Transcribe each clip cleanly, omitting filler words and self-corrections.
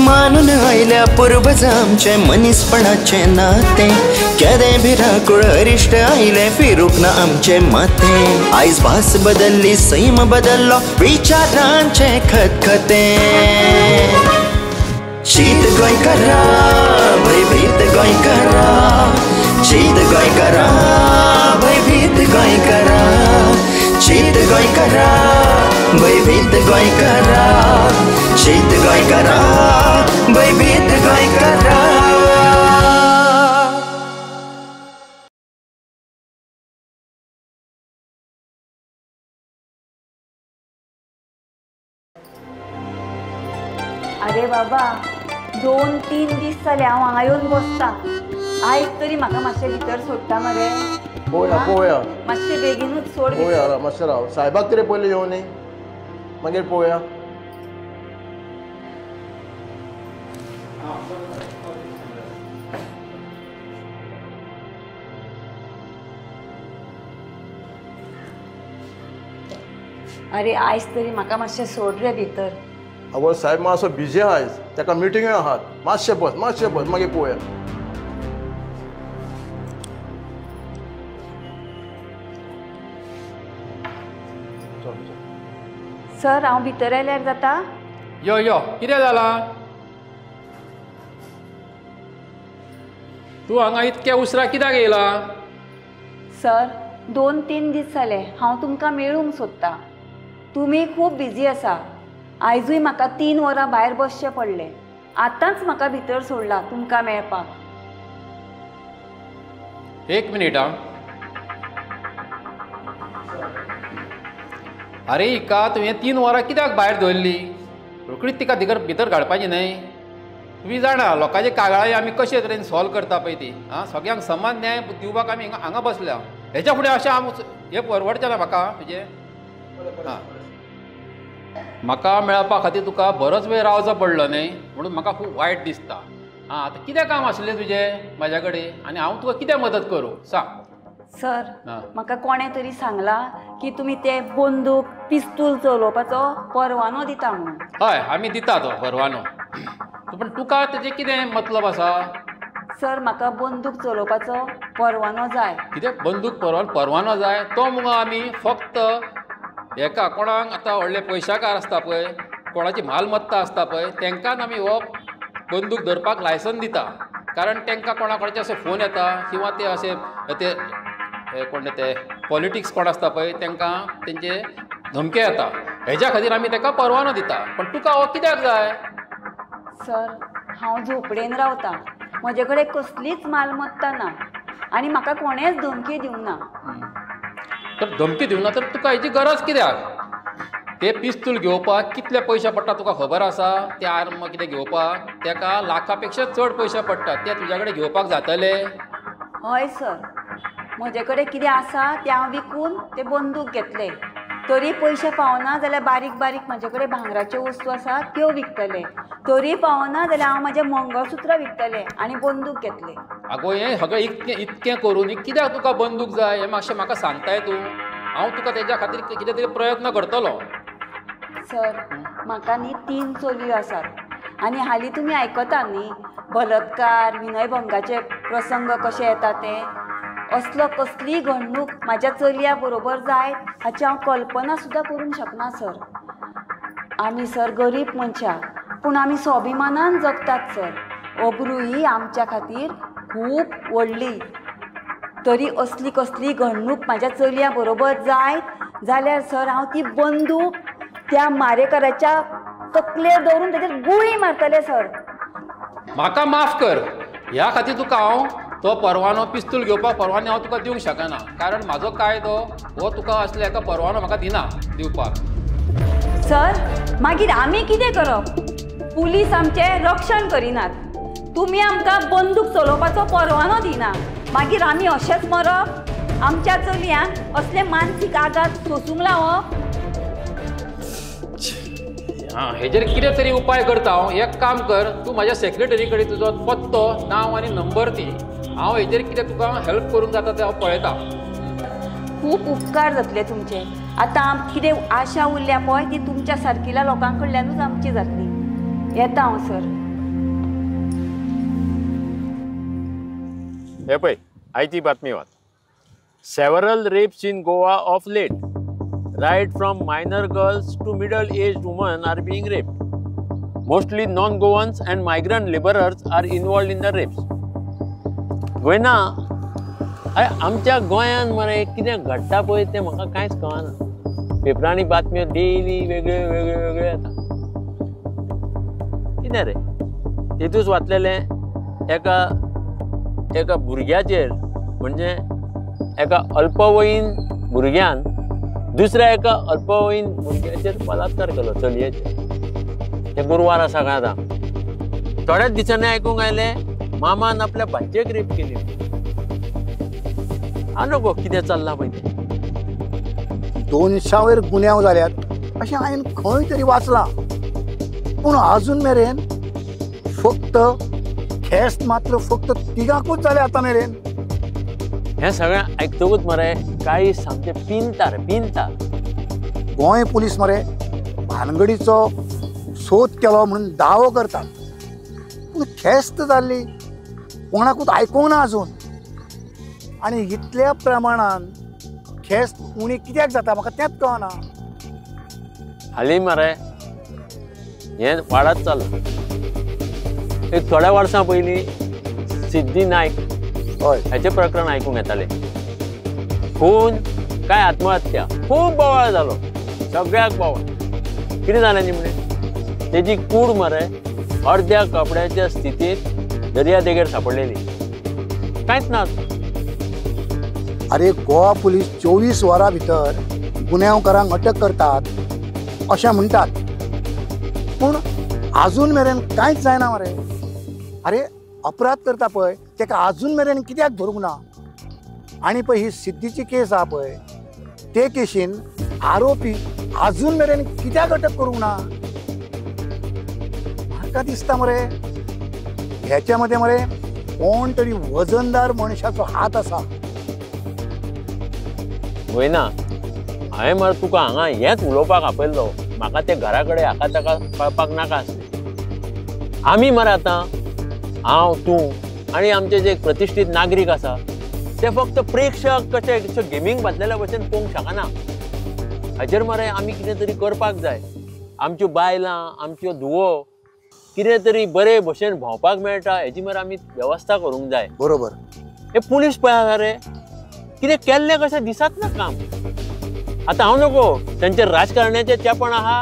मानून आयल्या पुर्वज आमचे मनीसपणाचें नातें. केदें भिरांकूळ अरिश्ट आयलें फिरूंक ना आमचें माथें. आयज भास बदल्ली सैम बदल्लो विचारांचें खतखतें. शीत गोंयकारा भंयभीत गोंयकारा, शीत गोंयकारा भंयभीत गोंयकारा, शीत गोंयकारा भंयभीत गोंयकारा, शीत गोंयकारा भंयभीत गोंयकारा. अरे बाबा, 2-3 दीस जाले हांव हांगा येवन बसता. आयज तरी म्हाका मातशें भितर सोडटा मरे? पळोवया पळोवया, मातशें बेगीनूच सोड. पळोवया मातशें राव, साहेबाक तरी पयलीं येवं न्ही, मागीर पळोवया. अरे आयज तरी म्हाका मातशें सोड रे भितर. आवय साहेब मातसो बिजी आहा आयज, ताका मिटिंगूय आहात. मातशें बस, मातशें बस, मागीर पळोवया. सर, हांव भितर आयल्यार जाता? यो यो, कितें जालां? तूं हांगा इतक्या उसरां कित्याक येयला? सर, 2-3 दीस जाले हांव तुमकां मेळूंक सोदता. तुमी खूब बिजी आसा. आयजूय म्हाका 3 वरां भायर बसचें पडलें. आतांच म्हाका भितर सोडला तुमकां मेळपाक. एक मिनीट आं. अरे हिका तुवें 3 वरां कित्याक भायर दवरली? रोखडीच तिका भितर घालपाची न्हय. तुमी जाणा लोकांचे कागाळी आमी कशे तरेन सॉल्व करता पळय ती. आं, सगळ्यांक समान न्याय दिवपाक आमी हांगा बसल्या. हेच्या फुडें अशें हांव हें परवडचें ना म्हाका तुजें. आं, म्हाका मेळपा खातीर तुका बरोच वेळ रावचो पडलो न्हय, म्हणून म्हाका खूब वायट दिसता. आं, आतां कितें काम आशिल्लें तुजें म्हाज्या कडेन आनी हांव तुका कितें मदत करूं सांग. सर, म्हाका कोणें तरी सांगलां की तुमी ते बंदूक पिस्तूल चलोवपाचो परवानो दिता म्हणून. हय, आमी दिता तो परवानो, पूण तुका तेजें कितें मतलब आसा? सर, म्हाका बंदूक चलोवपाचो परवानो जाय. कितें बंदूक परवानो जाय? तो मुगो आमी फक्त हेका कोणाक आतां व्हडले पयशाकार आसता पळय, कोणाची मालमत्ता आसता पळय, तेंकांच आमी हो बंदूक धरपाक लायसन्स दिता. कारण तेंकां कोणा कोणाचे अशे फोन येता किंवा ते अशे ते कोण ते पॉलिटिक्स कोण आसता पळय तेंकां तेंचे धमके येता. हेज्या खातीर आमी तेका परवानो दिता. पण तुका हो कित्याक जाय? सर, हांव झोपडेन रावता. म्हजे कडेन कसलीच मालमत्ता ना आनी म्हाका कोणेंच धमकी दिवंक ना. तर धमकी दिवंक ना तर तुका हेजी गरज कित्याक? ते पिस्तूल घेवपाक कितले पयशे पडटा तुका खबर आसा? ते आर्म कितें घेवपाक तेका लाखा पेक्षा चड पयशे पडटात. ते तुज्या कडेन घेवपाक जातले? हय सर, म्हजे कडेन कितें आसा तें हांव विकून ते बंदूक घेतले. तरी पयशे पावना जाल्यार बारीक बारीक म्हजे कडेन भांगराच्यो वस्तू आसा त्यो विकतले. तरी पावना जाल्यार हांव म्हजें मंगळसूत्र विकतले आनी बंदूक घेतले. आगो, हें सगळें इतकें इतकें करून कित्याक तुका बंदूक जाय हें मातशें म्हाका सांगताय तूं? हांव तुका तेज्या खातीर कितें तरी प्रयत्न करतलो. सर, म्हाका न्ही 3 चलयो आसात आनी हालीं तुमी आयकता न्ही बलात्कार विनयभंगाचे प्रसंग कशे येता ते. असलो कसलीय घडणूक म्हाज्या चलया बरोबर जायत हाची हांव कल्पना सुद्दां करूंक शकना सर. आमी सर गरीब मनशां, पूण आमी स्वाभिमानान जगतात सर. अब्रू ही आमच्या खातीर खूब व्हडली. तरी असली कसली घडणूक म्हाज्या चलया बरोबर जायत जाल्यार सर हांव ती बंदूक त्या मारेकराच्या तकलेर दवरून ताचेर गुळी मारतले सर. म्हाका माफ कर, ह्या खातीर तुका हांव तो परवानो पिस्तूल घेवपाक परवानो हांव तुका दिवंक शकना. कारण म्हाजो कायदो हो तुका असले एका परवानो म्हाका दिना दिवपाक. सर, मागीर आमी कितें करप? पुलीस आमचें रक्षण करिनात, तुमी आमकां बंदूक चलोवपाचो परवानो दिना, मागीर आमी अशेंच मरप? आमच्या चलयांक असले मानसीक आघात सोसूंक लावप? हां, हेजेर कितें तरी उपाय करता हांव. एक काम कर, तूं म्हाज्या सेक्रेटरी कडेन तुजो पत्तो, नांव आनी नंबर दी. हांव हेजेर कितें तुका हेल्प करूंक जाता तें हांव पळयता. खूब उपकार जातले तुमचे. आतां कितें आशा उरल्या पळय ती तुमच्या सारकिल्या लोकां कडल्यानूच आमची जातली. येता हांव सर. हे पळय आयती बातमी वाच. Several rapes in Goa of late, right from minor girls to middle aged women are being raped. Mostly non Goans and migrant labourers are involved in the rapes. Guyana आमच्या गोंयांत मरे कितें घडटा पळय तें म्हाका कांयच कळना. पेपरांनी बातम्यो डेली वेगळ्यो वेगळ्यो वेगळ्यो येता. कितें रे तेतूच वाचलेलें एका एका भुरग्याचेर, म्हणजे एका अल्पवयीन भुरग्यान दुसऱ्या एका अल्पवयीन भुरग्याचेर बलात्कार केलो, चलयेचेर. तें गुरवार आसा काय आतां. थोड्याच दिसांनी आयकूंक आयलें मामान आपल्या भाचयेक रेप केली. हांव नको कितें चल्लां पळय तें. 200 वयर गुन्यांव जाल्यात अशें हांवें खंय तरी वाचलां, पूण आजून मेरेन फक्त खेस्त मात्र फक्त तिगांकूच जाले आतां मेरेन. हें सगळें आयकतकूच मरे काळीज सामकें पिंता रे, पिंता. गोंय पुलीस मरे भानगडीचो सोद केलो म्हणून दावो करतात, पूण खेस्त जाल्ली कोणाकूच आयकूंक ना अजून. आनी इतल्या प्रमाणान खेस्त उणी कित्याक जाता म्हाका तेंच कळना. हालीं मरे हें वाडत चल्लां. एक थोड्या वर्सां पयलीं सिद्धी नायक हय हाचें प्रकरण आयकूंक येतालें. खून काय आत्महत्या, खूब बोवाळ जालो, सगळ्याक बोवाळ. कितें जालें न्ही म्हणे तेजी कूड मरे अर्द्या कपड्याच्या स्थितींत दर्या देगेर सापडलेली. कांयच ना. अरे गोवा पुलीस 24 वरां भितर गुन्यांवकारांक अटक करतात अशें म्हणटात, पूण आजून मेरेन कांयच जायना मरे. अरे अपराध करता पळय तेका आजून मेरेन कित्याक धरूंक ना? आनी पळय ही सिद्धीची केस आहा पळय, ते केशीन आरोपी आजून मेरेन कित्याक अटक करूंक ना? म्हाका दिसता मरे हेच्या मदें मरे कोण तरी वजनदार मनशाचो हात आसा. वयना हांवें मरे तुका हांगा हेंच उलोवपाक आपयल्लो. म्हाका तें घरा कडेन हाका ताका कळपाक नाका आसलें. आमी मरे आतां हांव, तूं आनी आमचे जे प्रतिश्ठीत नागरीक आसा ते फक्त प्रेक्षक कशे गेमींग बादलेल्या भशेन पळोवंक शकना. हाचेर मरे आमी कितें तरी करपाक जाय. आमच्यो बायलां, आमच्यो धुवो कितें तरी बरे भशेन भोंवपाक मेळटा हेजी मरे आमी वेवस्था करूंक जाय. बरोबर. हे पुलीस पळय रे कितें केल्लें कशें दिसत ना काम. आतां हांव नको तेंचे राजकारण्याचें चेपण आहा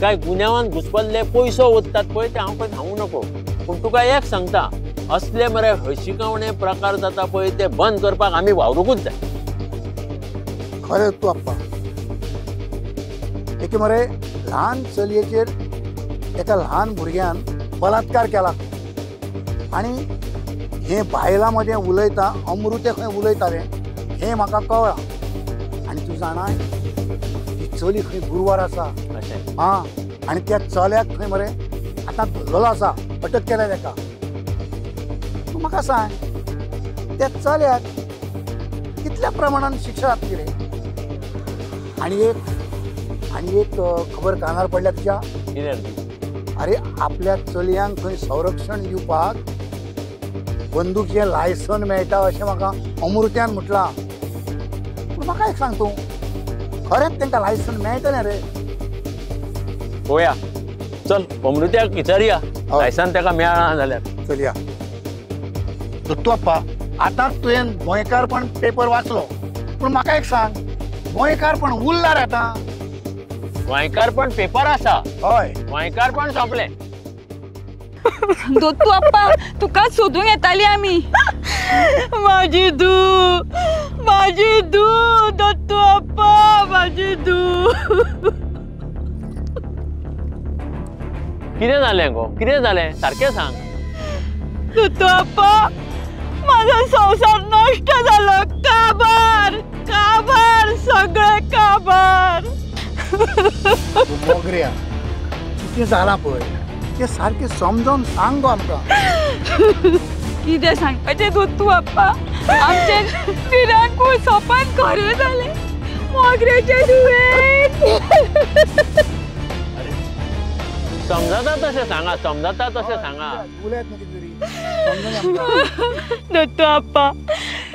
काय गुन्यांवान घुसपल्ले पयसो ओततात पळय तें हांव खंय सांगूं नको. पूण तुका एक सांगता, असले मरे हळशिकावणे प्रकार जाता पळय ते बंद करपाक आमी वावरूंकूच जाय. खरें तूं आप्पा. एके मरे ल्हान चलयेचेर एका ल्हान भुरग्यान बलात्कार केला आनी हें बायलां मदें उलयता अमृतें खंय उलयतालें हें म्हाका कळ्ळां. आनी तूं जाणाय ती चली खंय गुरवार आसा. आं, आनी त्या चल्याक खंय मरे आतां धरलेलो आसा, अटक केल्या तेका. तूं म्हाका सांग त्या चल्याक कितल्या प्रमाणान शिक्षा जातली रे? आनी एक आनी एक खबर कानार पडल्या तुज्या? अरे आपल्या चलयांक खंय संरक्षण दिवपाक बंदूकचें लायसन मेळटा अशें म्हाका अमृत्यान म्हटलां. पूण म्हाका एक सांग तूं, खरेंच तांकां लायसन मेळटलें रे? पळोवया, चल अमृत्याक विचारया लायसन ताका मेळ्ळां जाल्यार. चलया. दत्तू आप्पा, आतांच तुवें गोंयकारपण पेपर वाचलो, पूण म्हाका एक सांग गोंयकारपण उरला रे आतां? गोंयकारपण पेपर आसा. हय, गोंयकारपण सोंपलें. दत्तू आप्पा तुका सोदूंक येताली आमी. माझी धूव, माझी धूव दत्तू आप्पा, माझी धूव. कितें जालें गो, कितें जालें सारकें सांग. दत्तू आप्पा माझा संवसार नश्ट जालो. काबार काबार सगळें काबार. मोगऱ्या कितें जालां पळय तें सारकें समजून सांग गो आमकां. कितें सांगपाचें दत्तू आप्पा, आमचें पिरांकूळ सोपान खरें जालें मोगऱ्याच्या धुवेन. समजता तशें सांगा, समजता तशें सांगा. उलयत न्ही कितें तरी. दत्तू आप्पा,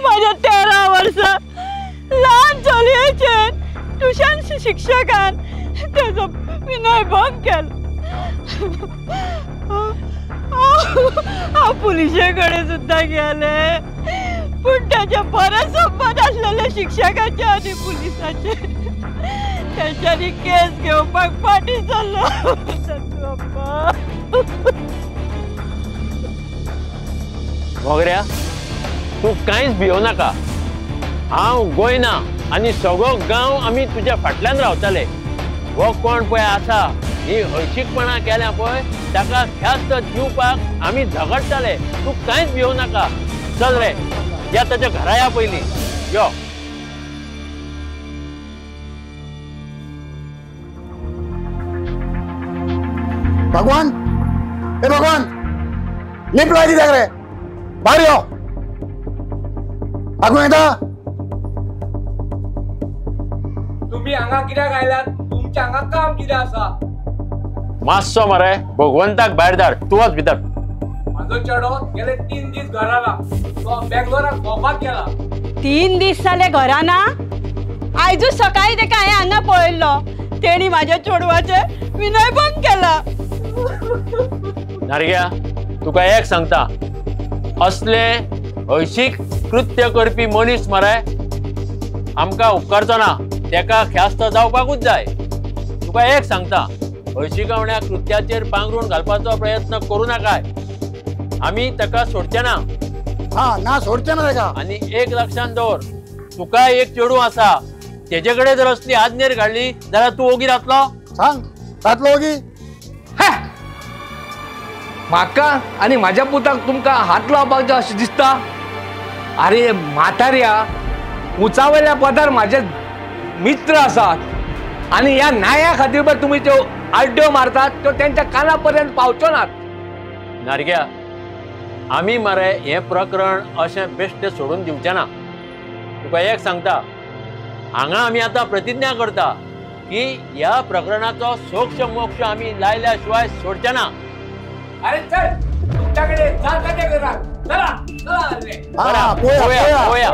म्हाज्या 13 वर्सां ल्हान चलयेचेर ट्युशन शिक्षकान तेजो विनयभंग केलो. हांव पुलिशे कडेन सुद्दां गेलें, पूण ताचे बरे संबंद आसलेले शिक्षकाचे आनी पुलिसाचे, तेंच्यांनी केस घेवपाक फाटीं सरलो. दत्तू आप्पा. मोगऱ्या, तूं कांयच भियोव नाका. हांव गोयना आनी सगळो गांव आमी तुज्या फाटल्यान रावताले. हो कोण पळय आसा ही हळशीकपणां केल्या पळय ताका ख्यास्त दिवपाक आमी झगडटाले. तूं कांयच भियोव नाका. चल रे, या ताच्या घरा या पयलीं. यो. भगवान, हे भगवान, लिफ्ट लाय कित्याक रे? भायर यो. आगूं येता? तुम्ही हांगा कित्याक आयल्यात? तुमच्या हांगा काम कितें आसा? मातसो मरे भगवंताक भायर धाड, तूं वच भितर. म्हाजो चेडो गेले 3 दीस घरा ना, तो बेंगलोराक भोंवपाक गेला. 3 दीस जाले घरा ना? आयजूच सकाळीं तेका हांवें हांगा पळयल्लो. तेणी म्हाज्या चेडवाचें विनयभंग केला. नारग्या, तुका एक सांगता, असले हळशीक कृत्य करपी मनीस मरे आमकां उपकारचो ना. तेका ख्यास्त जावपाकूच जाय. तुका एक सांगता, हळशिकावण्या कृत्याचेर पांगरूण घालपाचो प्रयत्न करूं नाकाय. आमी ताका सोडचे ना. हा ना, सोडचे ना ताका. आनी एक लक्षांत दवर, तुका एक चेडूं आसा, तेजे कडेन जर असली आजनेर घाडली जाल्यार तूं ओगी रावतलो? सांग, रावतलो ओगी? म्हाका आनी म्हाज्या पुताक तुमकां हात लावपाक जाय अशें दिसता? अरे म्हाताऱ्या, उंचावयल्या पदार म्हाजे मित्र आसात आनी ह्या न्याया खातीर पळय तुमी त्यो आड्ड्यो मारतात त्यो तेंच्या काना पर्यंत पावच्यो नात. नारग्या, आमी मरे हें प्रकरण अशें बेश्टें सोडून दिवचें ना. तुका एक सांगता, हांगा आमी आतां प्रतिज्ञा करता की ह्या प्रकरणाचो सोक्ष मोक्ष आमी लायल्या शिवाय सोडचे ना. अरे चल, तुमच्या कडेन जाता तें घरात. चला चला पळोवया.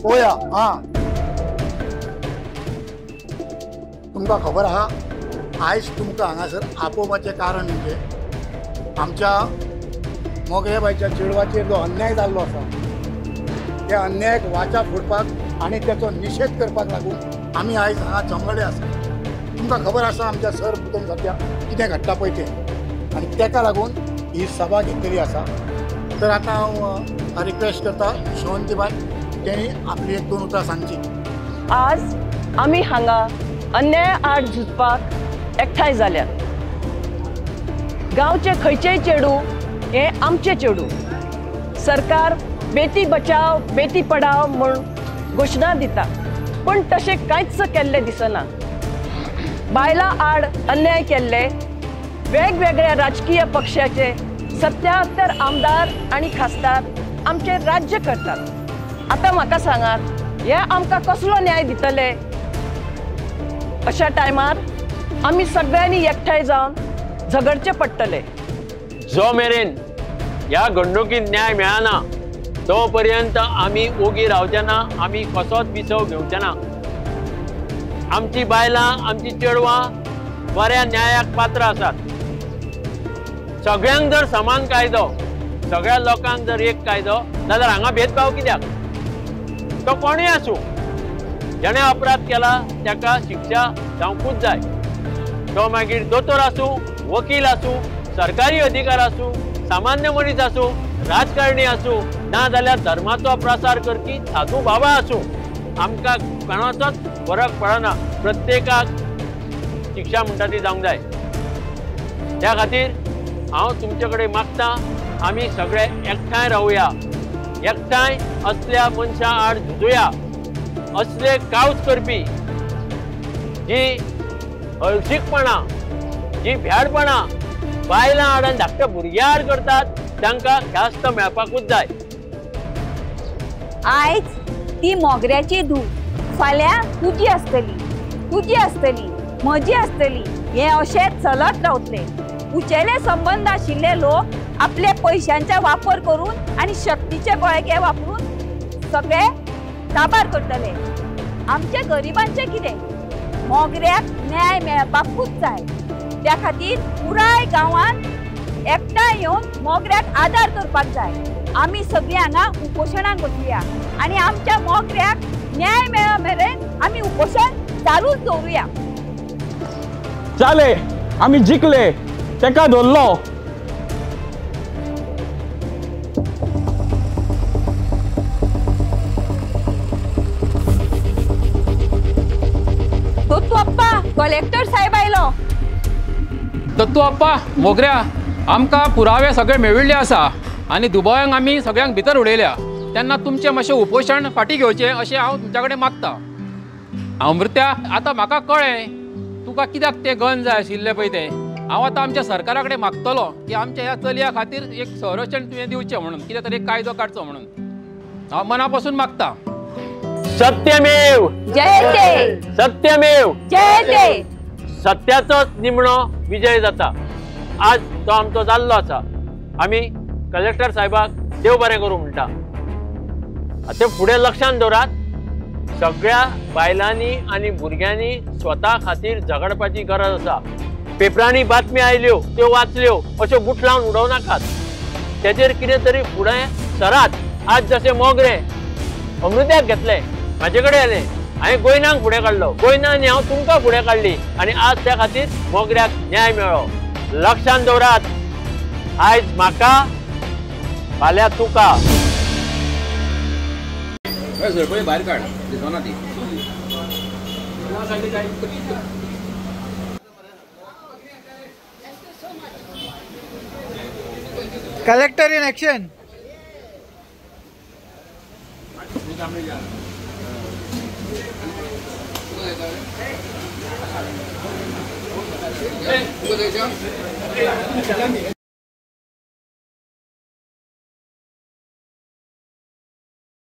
पळोवया. हा, तुमकां खबर आहा, आयज तुमकां हांगासर आपोवपाचें कारण म्हणजे आमच्या मोगरेबायच्या चेडवाचेर जो अन्याय जाल्लो आसा त्या अन्यायाक वाचा फोडपाक आनी तेचो निशेध करपाक लागून आमी आयज हांगा जमलेले आसा. तुमकां खबर आसा आमच्या सर पुतून सद्या कितें घडटा पळय तें, आनी तेका लागून ही सभा घेतलेली आसा. तर आतां हांव रिक्वेस्ट करता शेवंतीबाय, तेणी आपली 1-2 उतरां सांगची. आज आमी हांगा अन्याया आड झुजपाक एकठांय जाल्यात. गांवचे खंयचेय चेडूं हे आमचे चेडूं. सरकार बेटी बचाव बेटी पढाव म्हूण घोशणा दिता, पूण तशें कांयच केल्लें दिसना. बायलां आड अन्याय केल्ले वेगवेगळ्या राजकीय पक्षाचे 77 आमदार आनी खासदार आमचें राज्य करतात. आतां म्हाका सांगात, हे आमकां कसलो न्याय दितले? अशा टायमार आमी सगळ्यांनी एकठांय जावन झगडचें पडटलें. जो मेरेन ह्या घडणुकीत न्याय मेळना तो पर्यंत आमी ओगी रावचे ना, आमी कसोच विसव घेवचे ना. आमची बायलां, आमची चेडवां बऱ्या न्यायाक पात्र आसात. सगळ्यांक जर समान कायदो, सगळ्या लोकांक जर एक कायदो जाल्यार हांगा भेदभाव कित्याक? तो कोणूय आसूं, जेणे अपराध केला ताका शिक्षा जावंकूच जाय. तो मागीर दोतोर आसूं, वकील आसूं, सरकारी अधिकार आसूं, सामान्य मनीस आसूं, राजकारणी आसूं, ना जाल्यार धर्माचो प्रसार करपी साधू बाबा आसूं, आमकां कोणाचोच फरक पडना. प्रत्येकाक शिक्षा म्हणटा ती जावंक जाय. त्या खातीर हांव तुमचे कडेन मागता, आमी सगळे एकठांय रावया, एकठांय असल्या मनशां आड झुजुया. असले कावच करपी जी हळशीकपणां, जी भ्याडपणां बायलां आड आनी धाकट्या भुरग्यां आड करतात तांकां ख्यास्त मेळपाकूच जाय. आयज ती मोगऱ्याची धूव, फाल्यां तुजी आसतली, तुजी आसतली, म्हजी आसतली. हे अशें चलत रावतले. उचेले संबंद आशिल्ले लोक आपले पयशांचे वापर करून आनी शक्तीचे बळगे वापरून सगळे काबार करतले. आमचे गरिबांचे कितें? मोगऱ्याक न्याय मेळपाकूच जाय. त्या खातीर पुराय गांवान एकठांय येवन मोगऱ्याक आदार करपाक जाय. आमी सगळीं हांगा उपोशणाक बसया आनी आमच्या मोगऱ्याक न्याय मेळो मेरेन आमी उपोशण चालूच दवरुया. चाले आमी जिखले, तेका धरलो. दत्तू अप्पा, कलेक्टर साहेब आयलो. दत्तू अप्पा, मोगऱ्या, आमकां पुरावे सगळे मेळिल्ले आसा आनी दुबाव्यांक आमी सगळ्यांक भितर उडयल्या. तेन्ना तुमचें मातशें उपोशण फाटीं घेवचें अशें हांव तुमच्या कडेन मागता. अमृत्या, आतां म्हाका कळ्ळें तुका कित्याक तें गन जाय आशिल्लें पळय तें. हांव आतां आमच्या सरकारा कडेन मागतलो की आमच्या ह्या चलया खातीर एक संरक्षण तुवें दिवचें म्हणून, कितें तरी एक कायदो काडचो म्हणून हांव मना पसून मागता. सत्यमेव जयते, सत्यमेव जयते. सत्याचोच निमणो विजय जाता. आज तो आमचो जाल्लो आसा. आमी कलेक्टर साहेबाक देव बरें करूं म्हणटा. आतां फुडें लक्षांत दवरात, सगळ्या बायलांनी आनी भुरग्यांनी स्वता खातीर झगडपाची गरज आसा. पेपरांनी बातमी आयल्यो त्यो वाचल्यो अश्यो बुट लावन उडोवं नाकात. तेजेर कितें तरी फुडें सरात. आज जशें मोगरें अमृत्याक घेतलें, म्हाजे कडेन आयलें, हांवें गोयनाक फुडें काडलो, गोयनान हांव तुमकां फुडें काडली आनी आज त्या खातीर मोगऱ्याक न्याय मेळ्ळो. लक्षांत दवरात, आयज म्हाका, फाल्यां तुका. भायर काड दिसना ती. Collector in action.